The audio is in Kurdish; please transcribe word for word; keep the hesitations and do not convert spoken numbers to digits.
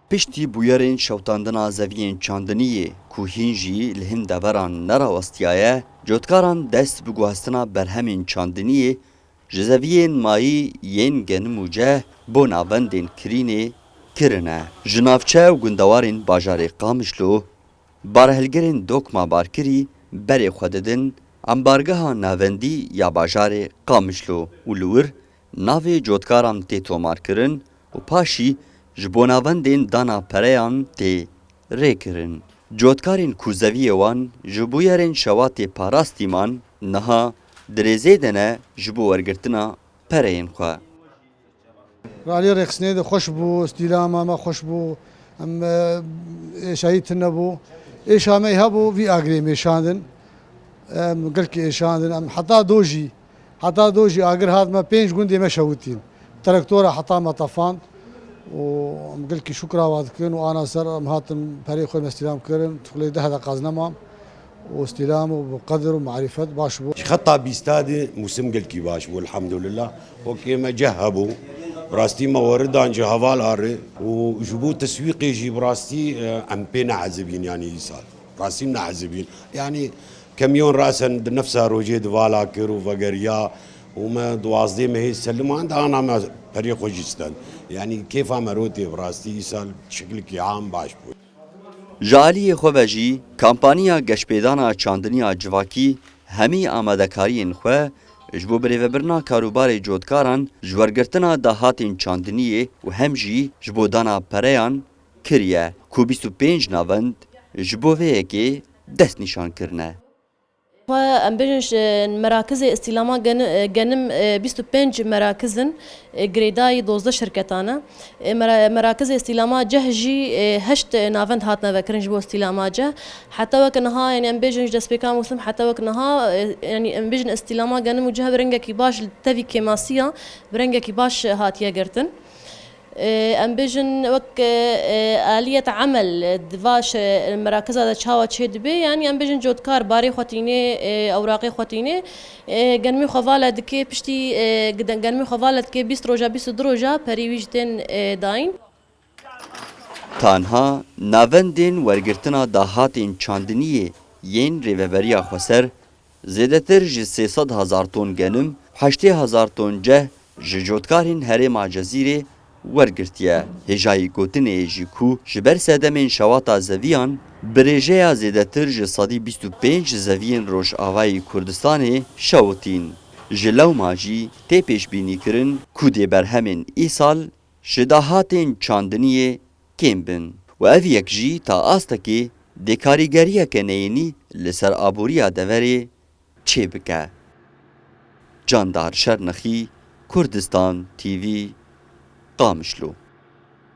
Piştî bûyerên şewitandina zeviyên çandiniyê ku hîn jî li hin deveran nerawestiyaye, cotkaran dest bi guhestina berhemên çandiniyê ji zeviyên mayî yên genim û ceh bo navendên kirînê kirine. Ji navçe û gundewarên bajarê Qamişlo, barhilgirên dokma barkirî berê xwe didin embargeha navendî ya bajarê Qamişlo û li wir navê cotkaran tê tomarkirin û paşî ji bo navendên dana pereyan tê rêkirin. Cotkarên ku zeviyê wan ji bûyerên şewatê parastî man, niha di rêzê de ne ji bo wergirtina pereyên xwe. Ralî rêxistinê de xweş bû, stîlama me xweş bû, em, e, êşayî tune bû. Êşa me hebû vî agirê mêşandin. Em gelkî êşandin, em heta do jî, heta do jî agir hat me pênc gundê me şewitîn. Traktora heta me tefand û em gelkî şukra wa dikin û ana ser em hatin perê xwe me stîlam kirin, tu xulê deh deqaz nemam û stîlam û bi qedir û marîfet baş bû. Ji xeta bîsta de mûsim gelkî baş bû, elhamdulillah. Wekê me ceh hebû. Bi rastî me weridan ji heval are û ji bo teswîqê jî bi rastî, e, em pê nehezibîn, yanî îsal. Rastî nehezibîn. Yanî kemiyon rasen di nefsa rojê di vala kir û vegeriya û me duwazdeh mehê seliman de ana me perê xwe jî stend. Yanî kêfa me rotê bi rastî îsal şekilkî am baş bû. Ji aliyê xwe ve jî, kampanya geşpêdana çandiniya civakî hemî amadekariyên xwe ji bo birêvebirina karûbarê cotkaran ji wergirtina dahatên çandiniyê û hem jî ji bo dana pereyan kiriye, ku bîst û pênc navend ji bo vê yekê destnîşan kirine. Xwe em bêjin ji merakizê îstîlama geni-, genim, e, bîst û pênc merakiz in, e, girêdayî dozdeh şirketan e. E, mera-, merakizê îstîlama ceh jî, e, heşt navend hatine vekirin ji bo îstîlama ceh. Heta wek niha, yanî em bêjin ji destpêka mûsim heta wek niha, e, yanî em bêjin îstîlama genim û ceh bi rengekî baş li tevî kêmasiya bi rengekî baş hatiye girtin. Em bêjin wek, e, aliyet emel di va şe-, merakiza de çawa çê dibe, yanî em bêjin cotkar barê xwe tînê, e, ewraqê xwe tînê, e, genimê xwe vala dike, piştî, e, giden-, genimê xwe vala dike bîst roja, bîst û du roja perî wî jî tên, e, dayîn. Tanha navendên wergirtina dahatên çandiniyê yên Rêveberiya Xweser zêdetir ji sê sed hezar ton genim, heştê hezar ton ceh ji cotkarên herêma Cezîrê wergirtiye. Hêjayî gotinê ye jî ku ji ber sedemên şewata zeviyan, bi rêjeya zêdetir ji sedî bîst û pênc zeviyên Rojavayê Kurdistanê şewitîn. Ji lewma jî tê pêşbînîkirin ku dê berhemên îsal ji dahatên çandiniyê kêm bin û ev yek jî ta astekê dê karîgeriyeke neyênî li ser aboriya deverê çêbike. Candar Şernexî, Kurdistan T V, Qamişlo.